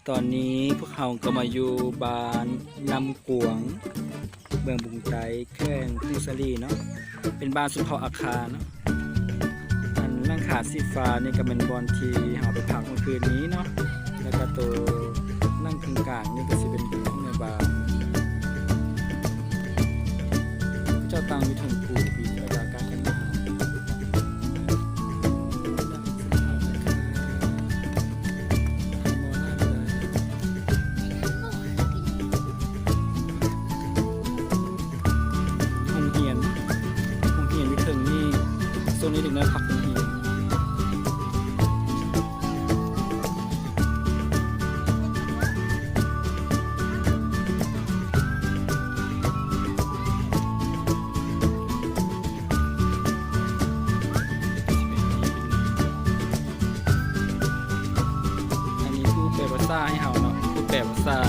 ຕອນນີ້ພວກເຮົາກໍມາຢູ່ບ້ານນ້ຳກວງ ເມືອງບຶງໄຕ ແຂວງຜົ້ງສາລີເນາະ, ເປັນບ້ານຊົນເຜົ່າອາຄາເນາະ. ອັນຫຼັງຄາສີຟ້ານີ້ກໍແມ່ນບ່ອນທີ່ເຮົາໄປພັກເມື່ອຄືນນີ້ເນາະ, ແລ້ວກໍໂຕຫຼັງເຄິ່ງກາງນີ້ກໍຊິເປັນຫ້ອງແມ່ບ້ານ. ເຂົາເຈົ້າຕັ້ງຢູ່ເທິງພູພີ້ ແລ້ວກໍອາກາດກໍໜາວ. ໂຮງຮຽນ ໂຮງຮຽນຢູ່ເທິງນີ້, ໂຊນນີ້ເດັກນ້ອຍພັກໂຮງຮຽນ. ອັນນີ້ຜູ້ແປພາສາໃຫ້ເຮົາເນາະ, ຜູ້ແປພາສາ.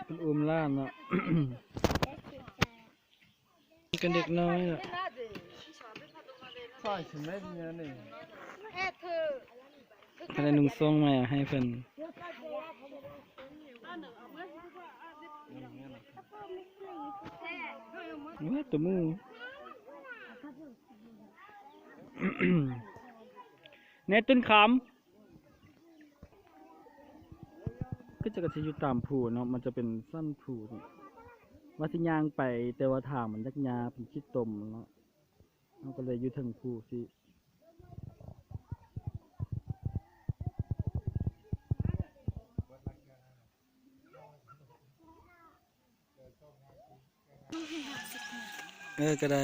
ເປັນອຸມຫຼານເນາະ. ກັນເດັກນ້ອຍເນາະ. ເພິ່ນໄດ້ນຸ່ງໂສ້ງໃໝ່ໃຫ້ເພິ່ນ. ວ້າ ໂຕໝູ. ແນ່ ຕົ້ນຄຳ. ຄືຈະກະຊິຢູ່ຕາມພູເນາະ, ມັນຈະເປັນສັນພູນີ້ ວ່າຊິຍ່າງໄປ ແຕ່ວ່າທາງມັນຍາກໆ ເປັນຂີ້ຕົມເນາະ, ເຮົາກໍເລີຍຢູ່ເທິງພູຊີ້. ເອີ ກໍໄດ້.